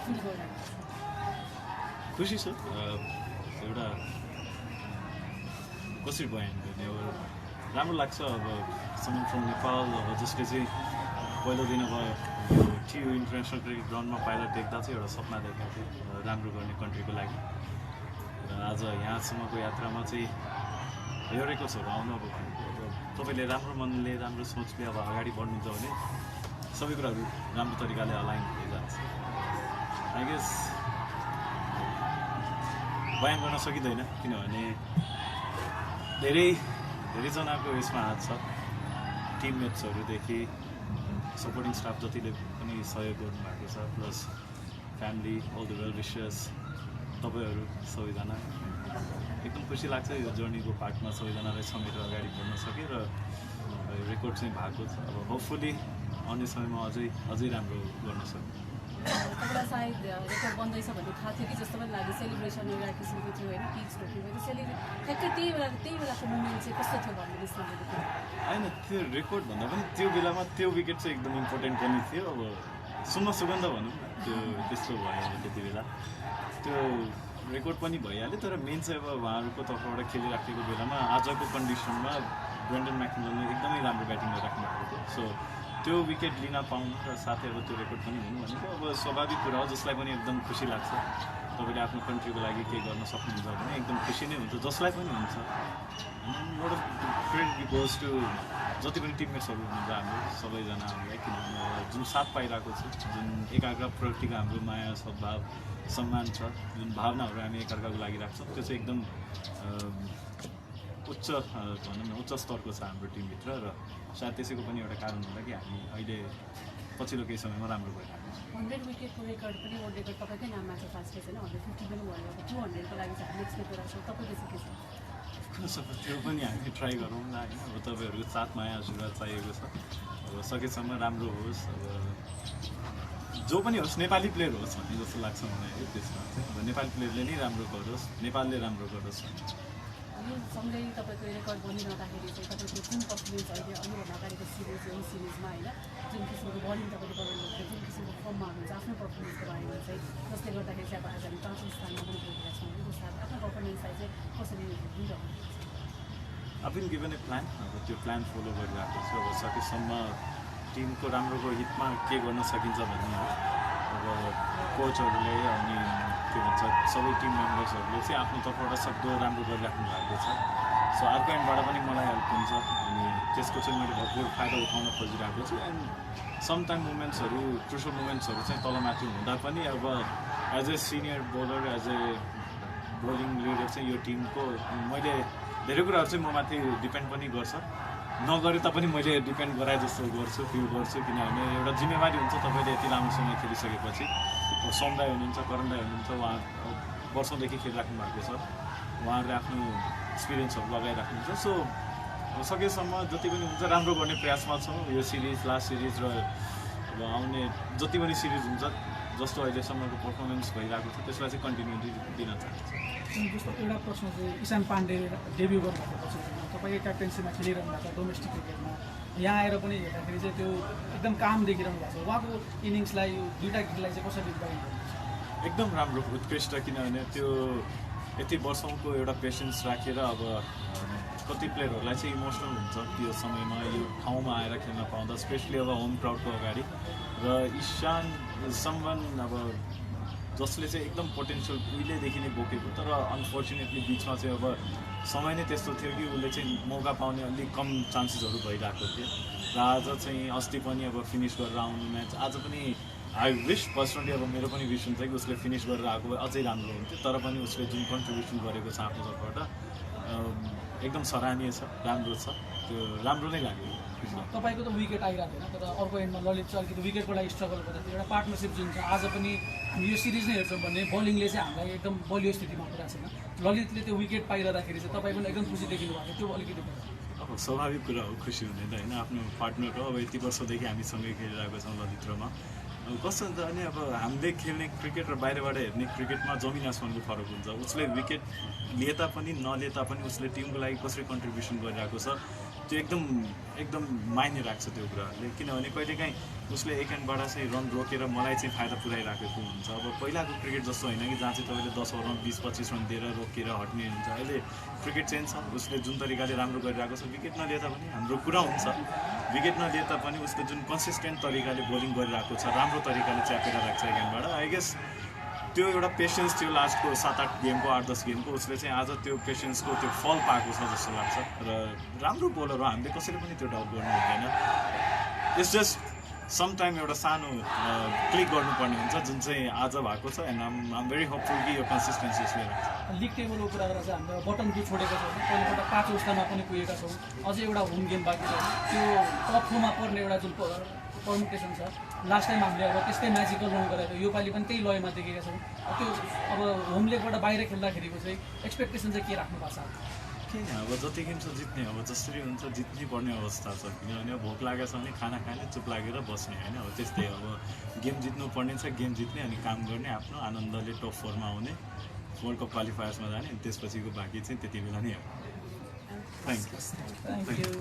Feel गरिरहेको छ? खुसी छु। एउटा कसरी बयान गर्ने, अब राम्रो लाग्छ। अब समन फ्रम नेपाल, अब जसले चाहिँ पहिलो दिन अब यो TU इन्टरनेसनल क्रिकेट ग्राउन्डमा पाइलट देख्दा चाहिँ एउटा सपना देखेको थियो राम्रो गर्ने कन्ट्रीको लागि, र आज यहाँसम्मको यात्रामा चाहिँ एउटै कसोहरू आउनु। अब तपाईँले राम्रो मनले राम्रो सोचले अब अगाडि बढ्नुहुन्छ भने सबै कुराहरू राम्रो तरिकाले अलाइन हुँदै जान्छ। आई गेस बयान गर्न सकिँदैन, किनभने धेरैजनाको यसमा हात छ। टिममेट्सहरूदेखि सपोर्टिङ स्टाफ जतिले पनि सहयोग गर्नुभएको छ, plus family, all the well wishers, तपाईँहरू सबैजना। एकदम खुसी लाग्छ यो जर्नीको पार्टमा सबैजनालाई समेटेर अगाडि बढ्न सके र रेकर्ड चाहिँ भएको छ। अब होपफुली आउने समयमा अझै राम्रो गर्न सक्यो। तपाईँलाई सायद रेकर्ड बन्दैछ भन्ने थाहा थियो कि जस्तो पनि लाग्यो। सेलिब्रेसन एउटा किसिमको थियो होइन, पिच रोक्यो ठ्याक्कै त्यही बेलाको मुमेन्ट चाहिँ कस्तो थियो भन्ने जस्तो होइन, त्यो रेकर्ड भन्दा पनि त्यो बेलामा त्यो विकेट चाहिँ एकदम इम्पोर्टेन्ट पनि थियो। अब सुगन्ध भनौँ त्यो त्यस्तो भयो त्यति बेला, त्यो रेकर्ड पनि भइहाल्यो। तर मेन चाहिँ अब उहाँहरूको तर्फबाट खेलिराखेको बेलामा आजको कन्डिसनमा ब्रेन्डन म्याकमिलनले एकदमै राम्रो ब्याटिङ गरिराख्नु भएको थियो। सो त्यो विकेट लिन पाउनु र साथै अब त्यो रेकर्ड पनि हुनु भनेको अब स्वाभाविक कुरा हो। जसलाई पनि एकदम खुसी लाग्छ, तपाईँले आफ्नो कन्ट्रीको लागि केही गर्न सक्नुहुन्छ भने एकदम खुसी नै हुन्छ, जसलाई पनि हुन्छ। More of credit goes to जति पनि टिममेट्सहरू हुनुहुन्छ हाम्रो सबैजना हामीलाई, किनभने जुन साथ पाइरहेको छ, जुन एकाग्रप्रतिको हाम्रो माया, सद्भाव, सम्मान छ, जुन भावनाहरू हामी एकअर्काको लागि राख्छौँ, त्यो चाहिँ एकदम उच्च भनौँ न उच्च स्तरको छ हाम्रो टिमभित्र। र सायद त्यसैको पनि एउटा कारण होला कि हामी अहिले पछिल्लो केही समयमा राम्रो भइरहेको छ। 100 विकेटको रेकर्ड पनि वर्ल्ड रेकर्ड तपाईँकै नाममा छ फास्ट छैन, 150 पनि भयो। अब 200को लागि चाहिँ हामी एक्सपेक्ट गरेको छौँ। तपाईँले चाहिँ के छ? अब त्यो पनि हामी ट्राई गरौँ न होइन। अब तपाईँहरूको साथ माया आशीर्वाद चाहिएको छ। अब सकेसम्म राम्रो होस्, अब जो पनि होस्, नेपाली प्लेयर होस् भन्ने जस्तो लाग्छ मलाई त्यसमा चाहिँ। अब नेपाली प्लेयरले नै राम्रो गरोस्, नेपालले राम्रो गरोस्। यो सँगै तपाईँको रेकर्ड बनिरहँदाखेरि चाहिँ तपाईँको जुन पर्फर्मेन्स अहिले अनुभन्दा अगाडिको सिरिज यही सिरिजमा होइन, जुन किसिमको बलिङ तपाईँले गर्नुहुन्छ, जुन किसिमको फर्ममा हुनुहुन्छ आफ्नो पर्फर्मेन्सको बारेमा चाहिँ, जसले गर्दाखेरि चाहिँ अब आज हामी 5औं स्थानमा पनि पुगेका छौँ। यो साथ आफ्नो पर्फर्मेन्सलाई चाहिँ कसरी लिइरहनु? I've been given a plan, अब त्यो प्लान फलो गरिरहेको छु। अब सकेसम्म टिमको राम्रोको हितमा के गर्न सकिन्छ भन्ने हो। अब कोचहरूले अनि के भन्छ सबै टिम मेम्बर्सहरूले चाहिँ आफ्नो तर्फबाट सक्दो राम्रो गरिराख्नु भएको छ। सो अर्को एन्डबाट पनि मलाई हेल्प हुन्छ, अनि त्यसको चाहिँ मैले भरपुर फाइदा उठाउन खोजिरहेको छु। एन्ड समटाइम मोमेन्ट्सहरू, क्रुसियल मोमेन्ट्सहरू चाहिँ तलमाथि हुँदा पनि अब as a senior bowler, as a bowling leader चाहिँ यो टिमको मैले धेरै कुराहरू चाहिँ म माथि डिपेन्ड पनि गर्छ। नगरे तापनि मैले डिपेन्ड गराए जस्तो फिल गर्छु, किनभने एउटा जिम्मेवारी हुन्छ। तपाईँले यति लामो समय खेलिसकेपछि सोम दाई हुनुहुन्छ, करण दाई हुनुहुन्छ, उहाँ वर्षौँदेखि खेलिराख्नु भएको छ, उहाँहरूले आफ्नो एक्सपिरियन्सहरू लगाइराख्नुहुन्छ। सो सकेसम्म जति पनि हुन्छ राम्रो गर्ने प्रयासमा छौँ। यो सिरिज, लास्ट सिरिज र अब आउने जति पनि सिरिज हुन्छ, जस्तो अहिलेसम्मको पर्फर्मेन्स भइरहेको छ त्यसलाई चाहिँ कन्टिन्युटी दिन चाहन्छु। जस्तो एउटा प्रश्न चाहिँ ईशान पाण्डे डेब्यू गर्नुभएको पछि तपाईँको क्याप्टेन्सीमा खेलिरहनु भएको छ डोमेस्टिक क्रिकेटमा, यहाँ आएर पनि हेर्दाखेरि चाहिँ त्यो एकदम काम देखिरहनु भएको छ। उहाँको इनिङ्सलाई, यो दुईवटा खेललाई चाहिँ कसरी डिफाइन गर्नुहुन्छ? एकदम राम्रो, उत्कृष्ट, किनभने त्यो यति वर्षौँको एउटा पेसेन्स राखेर अब कति प्लेयरहरूलाई चाहिँ इमोसनल हुन्छ त्यो समयमा यो ठाउँमा आएर खेल्न पाउँदा, स्पेसली अब होम क्राउडको अगाडि। र ईशान समवन अब जसले चाहिँ एकदम पोटेन्सियल उहिलेदेखि नै बोकेको, तर अनफर्चुनेटली बिचमा चाहिँ अब समय नै त्यस्तो थियो कि उसले चाहिँ मौका पाउने अलिक कम चान्सेसहरू भइरहेको थियो। र आज चाहिँ अस्ति पनि अब फिनिस गरेर आउने म्याच, आज पनि आई विश पर्सनली, अब मेरो पनि विस हुन्छ कि उसले फिनिस गरेर आएको भए अझै राम्रो हुन्थ्यो। तर पनि उसले जुन कन्ट्रिब्युसन गरेको छ आफ्नो तर्फबाट एकदम सराहनीय छ, राम्रो छ, त्यो राम्रो नै लाग्यो। तपाईँको त विकेट आइरहेको थिएन, तर अर्को एन्डमा ललित चाहिँ अलिकति विकेटको लागि स्ट्रगल गर्दाखेरि एउटा पार्टनरसिप जुन छ, आज पनि हामी यो सिरिज नै हेर्छौँ भने बलिङले चाहिँ हामीलाई एकदम बलियो स्थितिमा पुऱ्याएको छैन। ललितले त्यो विकेट पाइरहँदाखेरि चाहिँ तपाईँ पनि एकदम खुसी देखिनु भएको थियो, त्यो अलिकति अब स्वाभाविक कुरा हो, खुसी हुने त होइन, आफ्नो पार्टनर हो। अब यति वर्षदेखि हामी सँगै खेलिरहेको छौँ ललित्रमा। अब कस्तो हुन्छ भने अब हामीले खेल्ने क्रिकेट र बाहिरबाट हेर्ने क्रिकेटमा जमिन आसमानको फरक हुन्छ। उसले विकेट लिए तापनि नलिए तापनि उसले टिमको लागि कसरी कन्ट्रिब्युसन गरिरहेको छ त्यो एकदम मायने राख्छ त्यो कुराहरूले, किनभने कहिलेकाहीँ उसले एक एन्डबाट चाहिँ रन रोकेर मलाई चाहिँ फाइदा पुऱ्याइराखेको हुन्छ। अब पहिलाको क्रिकेट जस्तो होइन कि जहाँ चाहिँ तपाईँले 10 ओभरमा 20-25 रन दिएर रोकेर हट्ने हुन्छ। अहिले क्रिकेट चेन्ज छ, उसले जुन तरिकाले राम्रो गरिरहेको छ, विकेट नलिए तापनि हाम्रो कुरा हुन्छ, विकेट नलिए तापनि उसको जुन कन्सिस्टेन्ट तरिकाले बोलिङ गरिरहेको छ, राम्रो तरिकाले च्यापेर राख्छ एक एन्डबाट। आई गेस त्यो एउटा पेसेन्स थियो लास्टको 7-8 गेमको 8-10 गेमको, उसले चाहिँ आज त्यो पेसेन्सको त्यो फल पाएको छ जस्तो लाग्छ। र राम्रो बोलर हो, हामीले कसैले पनि त्यो डाउट गर्नु हुँदैन। इट्स जस्ट समटाइम एउटा सानो क्लिक गर्नुपर्ने हुन्छ, जुन चाहिँ आज भएको छ। एन्ड आम भेरी होपफुल कि यो कन्सिस्टेन्सी उसले राख्छ। लिग टेबलको कुरा गर्दा चाहिँ हामीले बटम 2 छोडेका छौँ, पहिलोपल्ट 5औं स्थानमा पनि पुगेका छौँ। अझै एउटा होम गेम बाँकी छ, त्यो टप 2मा पर्ने एउटा जुन पर्मुटेसन छ, लास्ट टाइम हामीले अब त्यस्तै म्याजिकल रन गरेको, योपालि पनि त्यही लयमा देखेका छौँ। त्यो अब होम लेगबाट बाहिर खेल्दाखेरिको चाहिँ एक्सपेक्टेसन चाहिँ के राख्नु भएको छ? किन अब जति गेम छ जित्ने, अब जसरी हुन्छ जित्नै पर्ने अवस्था छ, किनभने भोक लागेको छ भने खाना खाने, चुप लागेर बस्ने होइन। अब त्यस्तै अब गेम जित्नु पर्ने छ, गेम जित्ने अनि काम गर्ने, आफ्नो आनन्दले टप 4मा आउने, वर्ल्ड कप क्वालिफायर्समा जाने, अनि त्यसपछिको बाँकी चाहिँ त्यति बेला नै हो। Thank you.